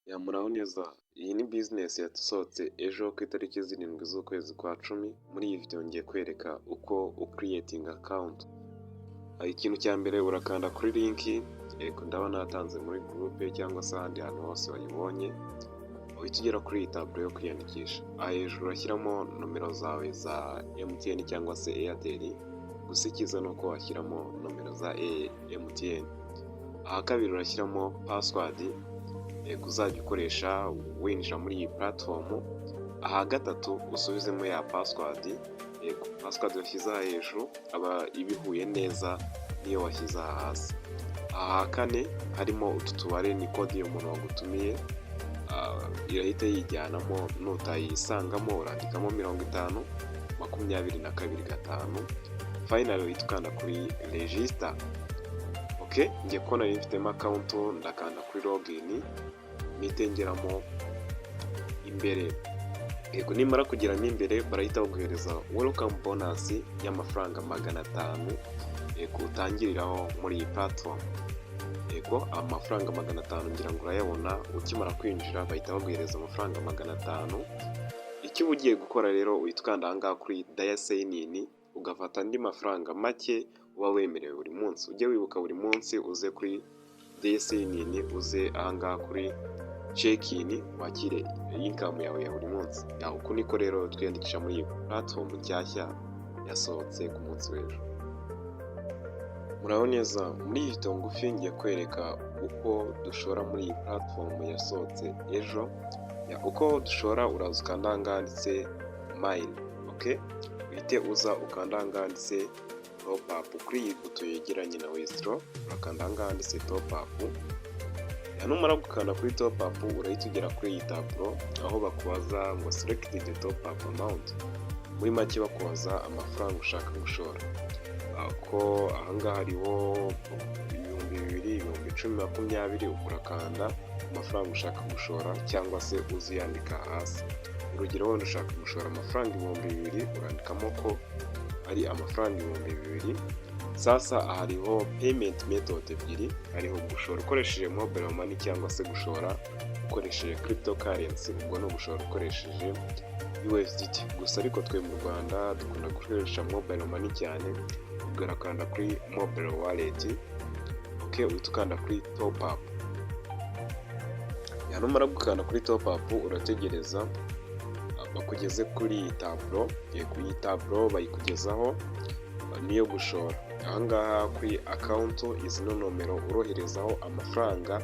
Muraho neza, iyi ni business yasohotse ejo ku itariki 7 z'ukwezi kwa 10. Muri iyi video ngiye kwereka uko ucreatinga account. Ikintu cya mbere, urakanda kuri link, yego, ndabona yatanze muri groupe cyangwa se ahandi hantu hose wayibonye, uhita ugera kuri iyi tableau yo kwiyandikisha. Aha hejuru urashyiramo nomero zawe za MTN cyangwa se Airtel, gusa icyiza ni uko washyiramo nomero za MTN. Aha kabiri urashyiramo password, yego, uzajya ukoresha winjira muri iyi platform. Aha gatatu usubizemo ya password, yego, password washyize aha hejuru aba ibihuye neza n'iyo washyize aha hasi. Aha kane harimo utu tubare, ni code y'umuntu wagutumiye, irahita yijyanamo. Nutayisangamo urandikamo 50 22 5. Finally uhita ukanda kuri register. Ok, njye ko nari mfitemo account, ndakanda kuri login mpite ngeramo imbere. Yego, nimara kugeramo imbere barahita baguhereza welcome bonus y'amafaranga 500, yego, utangiriraho muri iyi platform. Yego, amafaranga 500 ngira ngo urayabona. Ukimara kwinjira bahita baguhereza amafaranga 500. Icyo uba ugiye gukora rero, uhita ukanda aha ngaha kuri daily sign in, ugafata andi mafaranga make uba wemerewe buri munsi. Ujye wibuka buri munsi uze kuri daily sign in, uze aha ngaha kuri check in, wakire income yawe ya buri munsi. Uku niko rero twiyandikisha muri iyi platform nshyashya yasohotse ku munsi w'ejo. Muraho neza, muri iyi video ngufi ngiye kwereka uko dushora muri iyi platform yasohotse ejo. Uko dushora, uraza ukanda aha ngaha handitse mine, ok, uhite uza ukanda aha ngaha handitse top up kuri iyi buto yegeranye na withdraw. Urakanda aha ngaha handitse top up. Numara gukanda kuri top up, urahita ugera kuri iyi tableau aho bakubaza ngo "Select the top up amount". Muri make bakubaza amafaranga ushaka gushora, ko ahangaha hariho 2000, 10,000, 20. Urakanda amafaranga ushaka gushora cyangwa se uziyandika hasi. Urugero, wenda ushaka gushora amafaranga 2000, urandikamo ko ari amafaranga 2000. Sasa hariho payment method ebyiri: hariho gushora ukoresheje mobile money cyangwa se gushora ukoresheje cryptocurrency, ubwo ni ugushora ukoresheje USDT. Gusa ariko twe mu Rwanda dukunda gukoresha mobile money cyane, ubwo urakanda kuri mobile wallet. Ok, uhita ukanda kuri top up. Numara gukanda kuri top up, urategereza bakugeze kuri iyi tableau. Yego, iyi tableau bayikugezaho niyo gushora. Ahangaha kuri account, izi ni nomero uroherezaho amafaranga,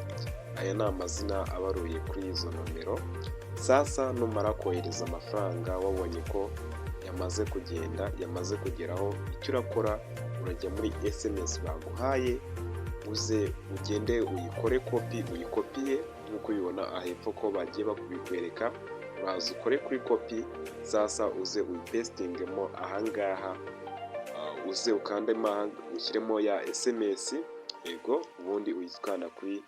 aya ni amazina abaruye kuri izo nomero. Sasa numara kohereza amafaranga, wabonye ko yamaze kugenda, yamaze kugeraho, icyo urakora, urajya muri SMS baguhaye, uze ugende uyikore copy, uyikopiye nk'uko ubibona aha hepfo ko bagiye bakubikwereka. Uraza ukore kuri copy, sasa uze uyipastingemo ahangaha, uze ukandemo, ushyiremo ya SMS. Yego, ubundi uhita ukanda kuri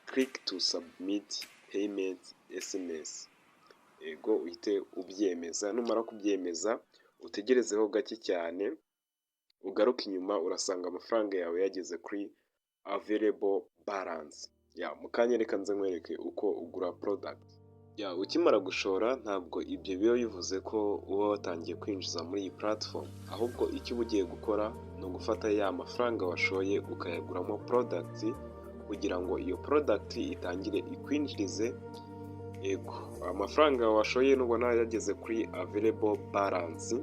"Click to submit payment SMS". Yego, uhite ubyemeza. Numara kubyemeza, utegerezeho gake cyane, ugaruke inyuma, urasanga amafaranga yawe yageze kuri available balance. Ya, mu kanya reka nze nkwereke uko ugura product. Ya, ukimara gushora, ntabwo ibyo biba bivuze ko uba watangiye kwinjiza muri iyi platform, ahubwo icyo uba ugiye gukora ni ugufata ya mafaranga washoye ukayaguramo product kugira ngo iyo product itangire ikwinjirize. Yego, amafaranga washoye nubona yageze kuri available balance,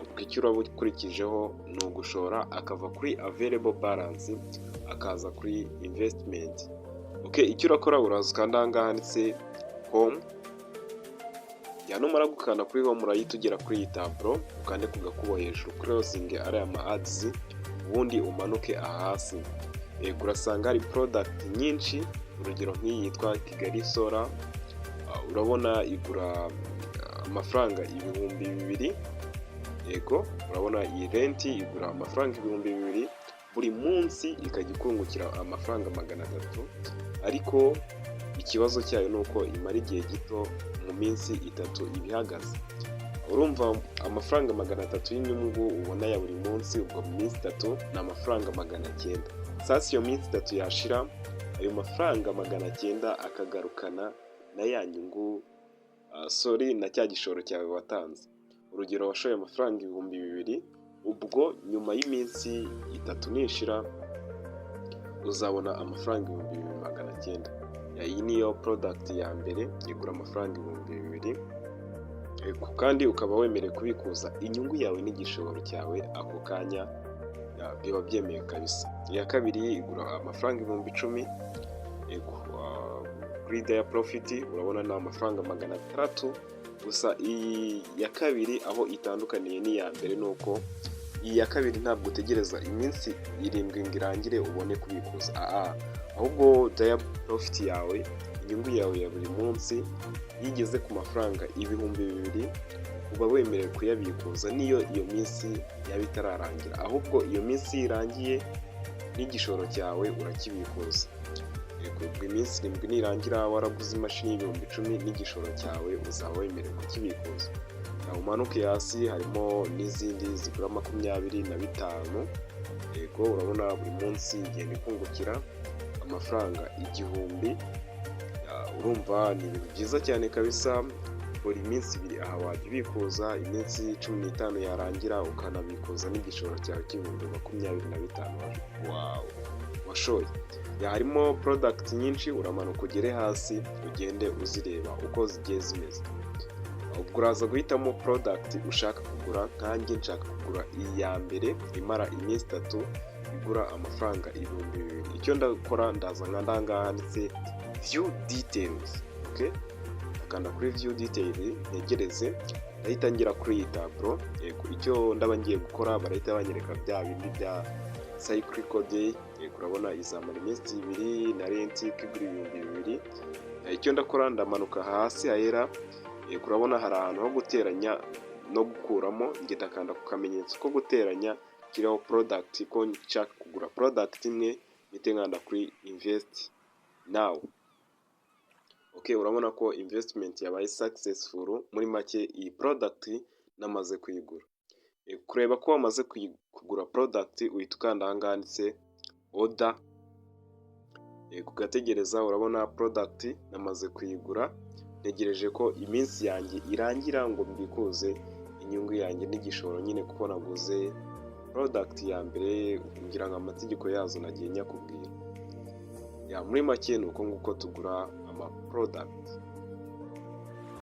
ubwo icyo uraba ukurikijeho ni ugushora akava kuri available balance akaza kuri investment. Ok, icyo urakora, uraza ukanda aha ngaha handitse home. Ya, numara gukanda kuri home, urahita ugera kuri iyi tableau, ukande ku gakubo hejuru, closing ariya ma ads, ubundi umanuke aha hasi. Yego, urasanga hari product nyinshi. Urugero nk'iyi yitwa Kigali Solar, urabona igura amafaranga 2000. Yego, urabona iyi rent igura amafaranga 2000 buri munsi, ikajya ikungukira amafaranga 300. Ariko ikibazo cyayo ni uko imara igihe gito, mu minsi 3 iba ihagaze. Urumva amafaranga 300 y'inyungu ubona ya buri munsi, ubwo mu minsi 3 ni amafaranga 900. Sasa iyo minsi 3 yashira. Ayo mafaranga 900 akagarukana na ya nyungu, sorry, na cya gishoro cyawe watanze. Urugero, washoye amafaranga 2000, ubwo nyuma y'iminsi 3 nishira uzabona amafaranga 2900. Iyi niyo product ya mbere igura amafaranga 2000, kandi ukaba wemerewe kubikuza inyungu yawe n'igishoro cyawe ako kanya, biba byemewe kabisa. Iya kabiri igura amafaranga 10,000 kuri day profit, urabona ni amafaranga 600 gusa. Iyi ya kabiri aho itandukaniye n'iya mbere ni uko iyi ya kabiri ntabwo utegereza iminsi 7 ngo irangire ubone kubikuza, ahubwo day profit yawe, inyungu yawe ya buri munsi, iyo igeze ku mafaranga 2000 uba wemerewe kuyabikuza n'iyo iyo minsi yaba itararangira. Ahubwo iyo minsi irangiye n'igishoro cyawe urakibikuza. Ubwo iminsi 7 nirangira waraguze imashini y'10,000, n'igishoro cyawe uzaba wemerewe kukibikuza. Umanuke hasi harimo n'izindi zigura 25. Yego, urabona buri munsi igenda ikungukira amafaranga 1000. Urumva ni ibintu byiza cyane kabisa. Buri minsi 2 aha wajya ubikuza, iminsi 15 yarangira ukanabikuza n'igishoro cyawe cy'20,000 washoye. Harimo product nyinshi, uramanuka ugere hasi ugende uzireba uko zigiye zimeze. Ubwo uraza guhitamo product ushaka kugura. Nkanjye nshaka kugura iya mbere imara iminsi 3, igura amafaranga 2000. Icyo ndakora, ndaza nkanda ahangaha handitse "View details". Okay, akanda kuri "View detail", ntegereze, ndahita ngera kuri iyi tableau. Yego, icyo ndaba ngiye gukora, barahita banyereka bya bindi bya cyclical day. Yego, urabona izamara iminsi 2 na rent igura 2000. Icyo ndakora, ndamanuka hasi hahera. Yego, urabona hari ahantu ho guteranya no gukuramo. Njye ndakanda ku kamenyetso ko guteranya kiriho product, ko nshaka kugura product imwe, mpite nkanda kuri "Invest now". Okay, urabona ko investment yabaye successful. Muri make iyi product namaze kuyigura. Kureba ko wamaze kugura product, uhita ukanda aha ngaha handitse "Order", ugategereza. Urabona product namaze kuyigura, ntegereje ko iminsi yanjye irangira ngo mbikuze inyungu yanjye n'igishoro nyine, kuko naguze product ya mbere. Ngira ngo amategeko yazo nagiye nyakubwira. Ya, muri make ni uko nguko tugura ama product.